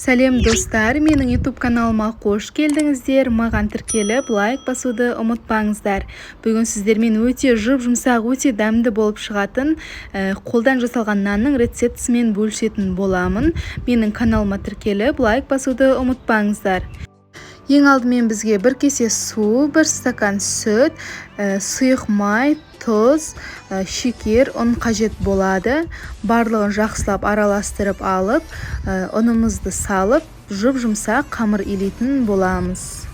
Сәлем достар, менің YouTube каналыма қош келдіңіздер. Маған тіркеліп, лайк басуды ұмытпаңыздар. Бүгін сіздермен өте жұп-жұмсақ, өте дәмді болып шығатын қолдан жасалған нанның рецептісімен бөлісетін боламын. Менің каналыма тіркеліп, лайк басуды ұмытпаңыздар. Ең алдымен бізге бір кесе су, бір стакан сүт, сұйық май, тұз, шекер, ұн қажет болады. Барлығын жақсылап араластырып алып, ұнымызды салып, жұп-жұмсақ қамыр илейтін боламыз.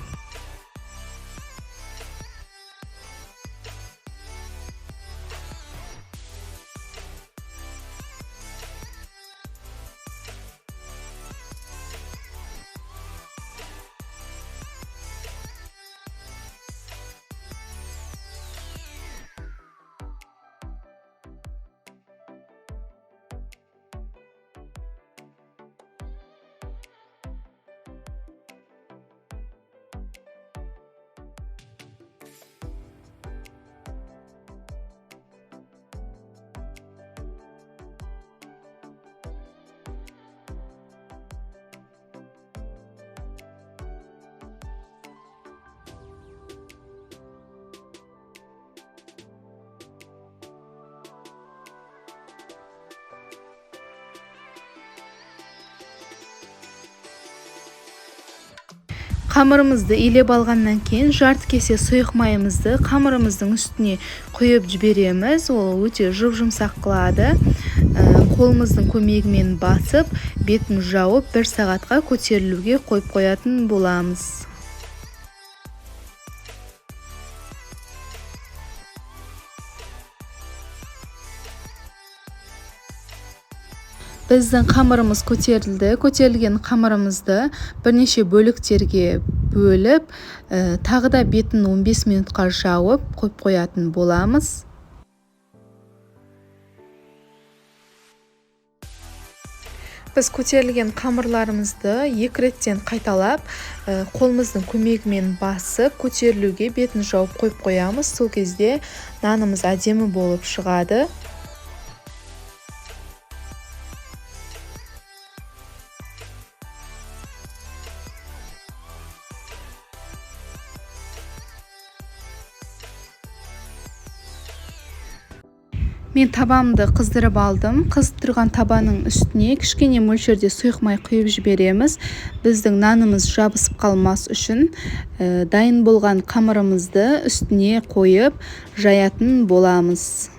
Қамырымызды илеп алғаннан кейін жарты кесе сұйық майымызды қамырымыздың үстіне құйып жібереміз. Ол өте жұп-жұмсақ қылады. Қолымыздың көмегімен басып, бетін жауып, бір сағатқа көтерілуге қойып қоятын боламыз. Біздің қамырымыз көтерілді. Көтерілген қамырымызды бірнеше бөліктерге бөліп, тағы да бетін 15 минутқа жауып қойып қоятын боламыз. Біз көтерілген қамырларымызды екі реттен қайталап, қолымыздың көмегімен басып, көтерілуге бетін жауып қойып қоямыз. Сол кезде нанымыз әдемі болып шығады. Мен табамды қыздырып алдым. Қызып тұрған табаның үстіне кішкене мөлшерде сұйық май құйып жібереміз. Біздің нанымыз жабысып қалмас үшін дайын болған қамырымызды үстіне қойып жаятын боламыз.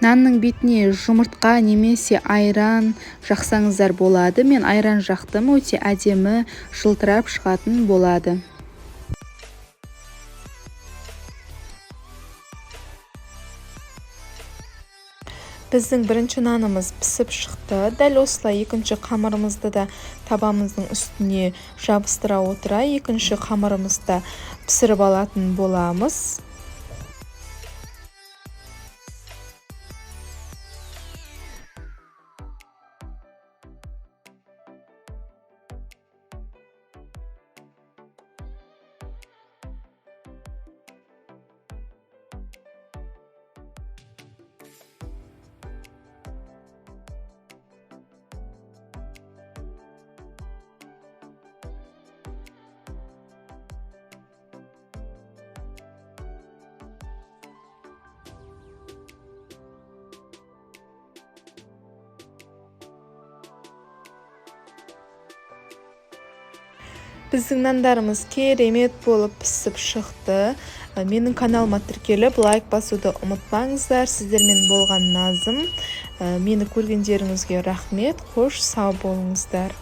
Нанның бетіне жұмыртқа немесе айран жақсаңыздар болады. Мен айран жақтым, өте әдемі жылтырап шығатын болады. Біздің бірінші нанымыз пісіп шықты. Дәл осылай екінші қамырымызды да табамыздың үстіне жабыстыра отыра, екінші қамырымызды да пісіріп алатын боламыз. Біздің нандарымыз керемет болып пісіп шықты. Менің каналыма тіркеліп, лайк басуды ұмытпаңыздар. Сіздермен болған Назым. Мені көргендеріңізге рахмет. Қош, сау болыңыздар.